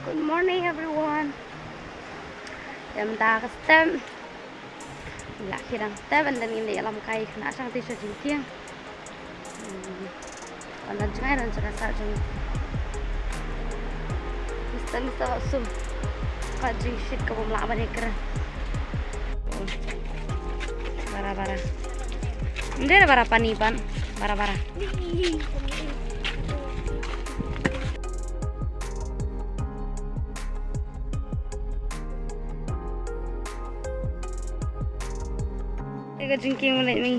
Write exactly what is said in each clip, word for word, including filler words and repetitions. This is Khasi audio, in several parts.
Good morning, everyone. Te mynta ka step. Lah ki dang step and then ngin ïalam kai khynnah shang te sha jingkieng. Hmm. Wan don jngai don jaka sa jong. Step step su. Ka jingshit ka bym lah ban ïakren. Bara bara. Ym dei bara pani pan. Bara bara. Ïa ka jingkieng u leit ni.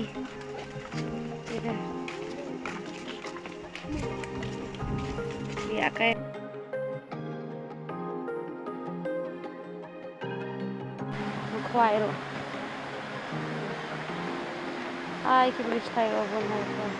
Ïa ka. Ïa ka. Khwai ruh. Ai ki bridge tai wa bun hai khwai.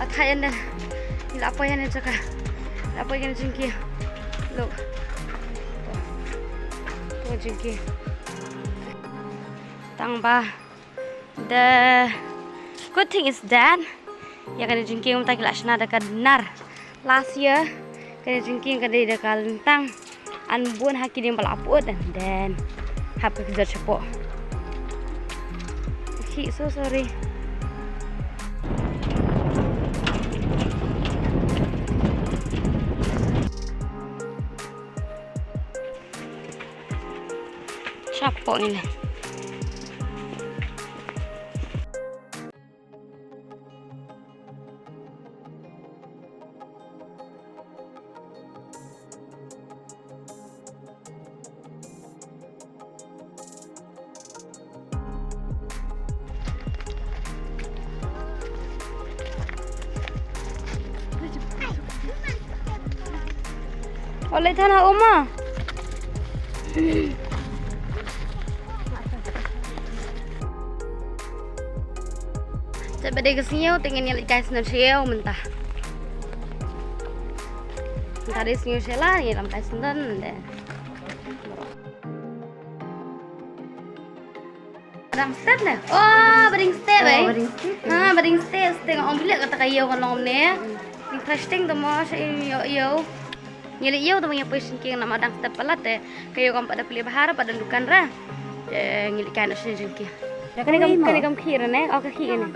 Athayan da. Ila poyan jaka. Ila poyan jingki. Look. To jingki. Tang ba. The good thing is that ïa kane jingkieng mynta ki la shna da ka nar. Last year kane jingkieng ka dei da ka lyntang. An bun ha ki dieng ba la put and then hap ka kjat shapoh. Okay, so sorry. Shapoh ngin. Oleh tanah oma. Te ba dei ka sngew te ngin ïaleit kai sendon sha ïew mynta. Mynta dei sngew sha la ngin lam kai sendon mynta. Ba dang step ne? Oh, ba dang step eh. Ba dang step. Ha, ba dang step, step ong bilik kata ka ïew ka long ne. Interesting to mo sha ïew ïew. Ngi leit ïew te ba ngi poi sha jingkieng namar dang step palat te. Ka ïew kam pat da plie bha ra pat da dukan ra. Te ngi leit kai noh sha jingkieng. Kane kam, kane kam khih ra ne? Oh, ka khih ne.